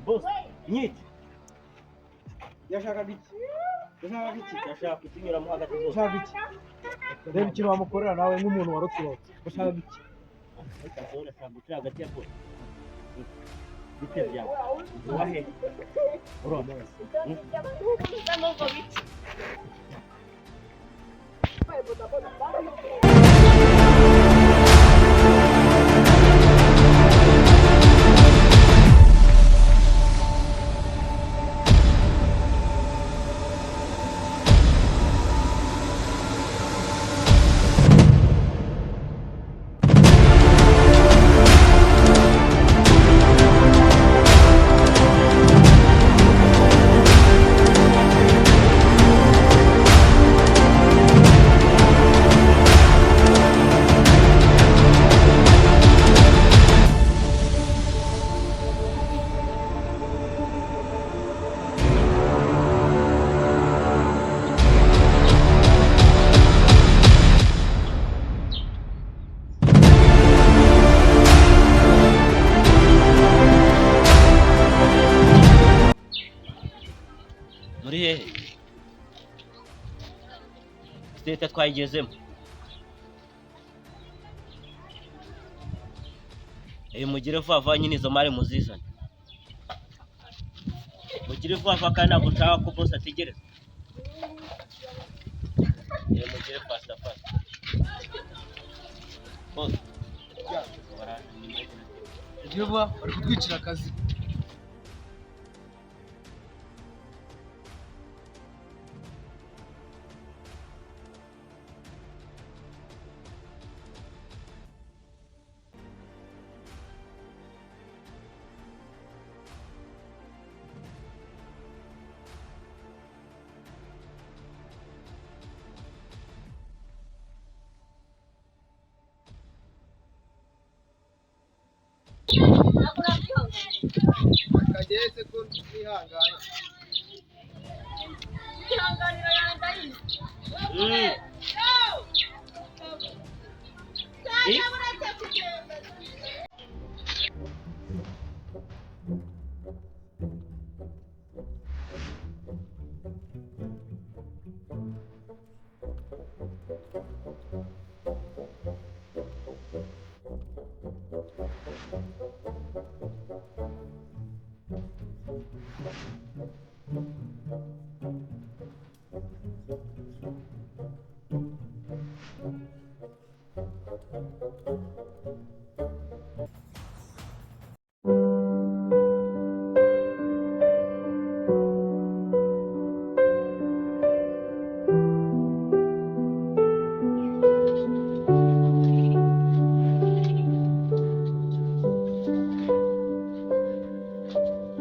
Boss, nyiki. Yashakaga iki? Yashakaga iki? Yashaka kutunyuramo hagati zose. Yashakaga iki? Reba ikintu wamukorera nawe nk'umuntu warutse. Yashakaga iki? Ariko urashaka guca hagati ya boss. Bite byawe? Uwahe? Urona. Muri hehe? Siteta twayigezemo. Mugire vuba vuba nyine izo mari muzizane. Mugire vuba vuba kandi ntabwo nshaka ko boss ategereza. Mugire fasta fasta. Boss. Mugire vuba bari kutwicira akazi. Kageze ko nihangana.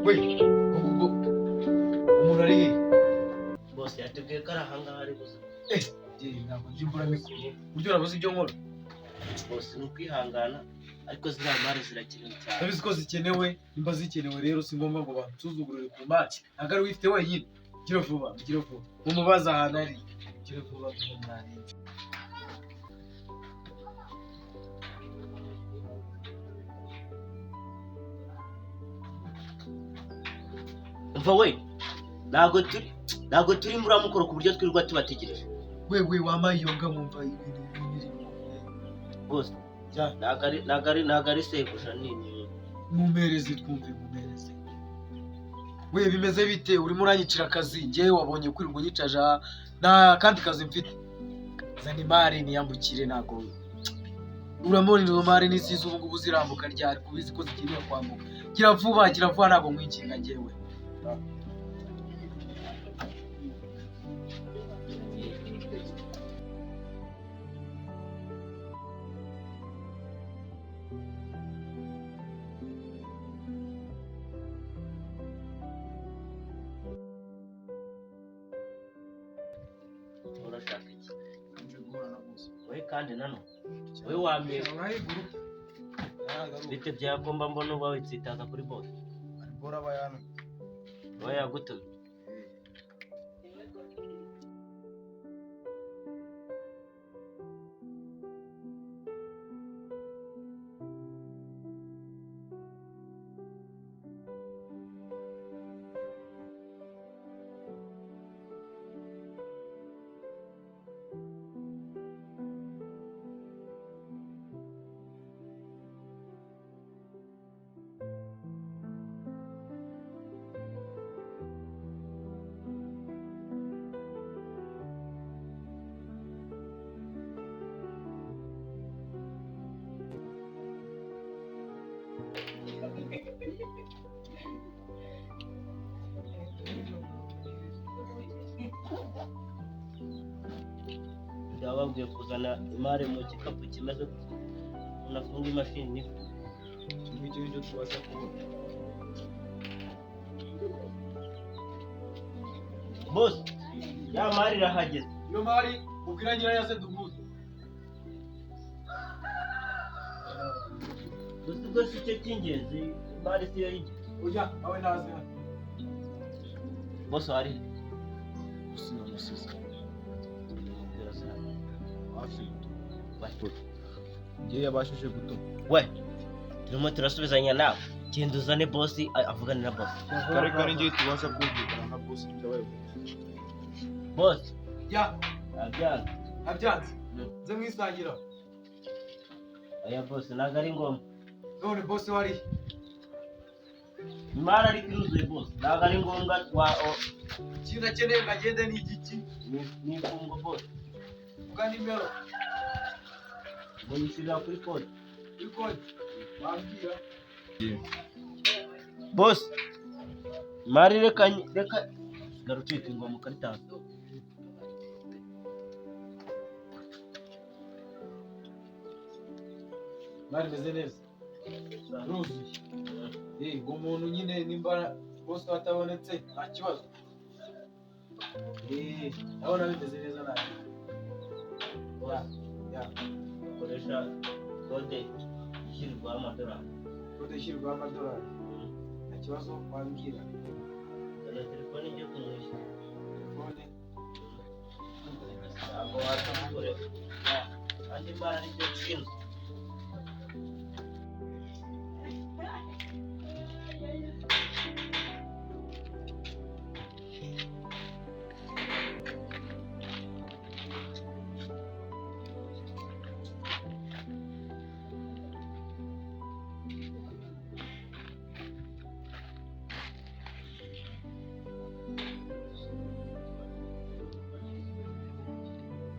We, ubwo umuntu ari he? Boss yatubwiye ko ari ahangaha ari buze. Ntabwo njya imbura mikoro. Buryo urabuze ibyo nkora. Boss ni ukwihangana ariko ziriya mari zirakenewe cyane. Ndabizi ko zikenewe, nimba zikenewe rero si ngombwa ngo bansuzugurire ku mari. Ntabwo ari wifite wenyine. Gira vuba, gira vuba. Mumubaze ahantu ari. Gira vuba mwari. Umva we, ntabwo turi imburamukoro ku buryo twirirwa tubategereje. Wewe wampaye iyo mbwa nkumva ibintu birimo. Boss, ntabwo ari sebuja ni Mumpereze twumve, mumpereze. We bimeze bite? Urimo uranyicira akazi. Njyewe wabonye kwirirwa unyicaje aha. Nta kandi kazi mfite. Zana imari niyambukire ntabwo. Uramubona izo mari n'isize ubu ngubu zirambuka ryari kubizi ko zikeneye kwambuka. Gira vuba, gira vuba ntabwo nkwinginga njyewe. Urashaka iki? We kandi nano. We wamye bite byagomba mbona uba witsitaza kuri boss. We yagutumye. Bamubwiye kuzana imari mu gikapu kimeze gutya. Unafunga imashini. Ngicyo nicyo tubasha kubona. Boss, ya mari irahageze. Iyo mari ubwira nyirayo aze duhuze. Gusa ubwo si cyo cy'ingenzi, imari si yo y'ingenzi. Ujya nawe naze hano. Boss wari he? Gusa namusize hafi. We. Njye yabashije gutuma. We, turimo turasubizanya nawe. Genda uzane boss avugane na boss. Kare kare njye tubasha kumvikana na boss byabaye. Boss, Ya, abyanze. abyanze. Nze mwisangira. Oya boss, ntabwo ari ngombwa. None boss wari he? Imari ariko iruzuye boss, ntabwo ari ngombwa wa Ikintu akeneye ngo agende ni igiki? ni imfungo boss. Vuga nimero. Ngo yishyurira kuri kode. Kuri kode. Wambwira. Boss, imari reka reka garucika ingoma ukaritanga. Mari meze neza. Ruzuye. Eh, uwo muntu nyine nimba boss atabonetse nta kibazo. Eh, ndabona bimeze neza nawe. Boss, Ya, koresha kode ishyirwaho amadolari. kode ishyirwaho amadolari. Nta kibazo wambwira. Zana telefone ijye kumwishyura. Telefone. Ntabwo waza gukoresha. Andi mari aricyo nshinzwe.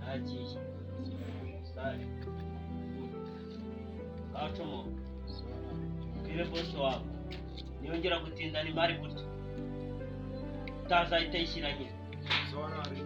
Nagiye. Sare. Kacomo. Ubwire boss wawe. Niyongera gutindana imari gutya, utazahita ayishyira nyine. Sawa nari.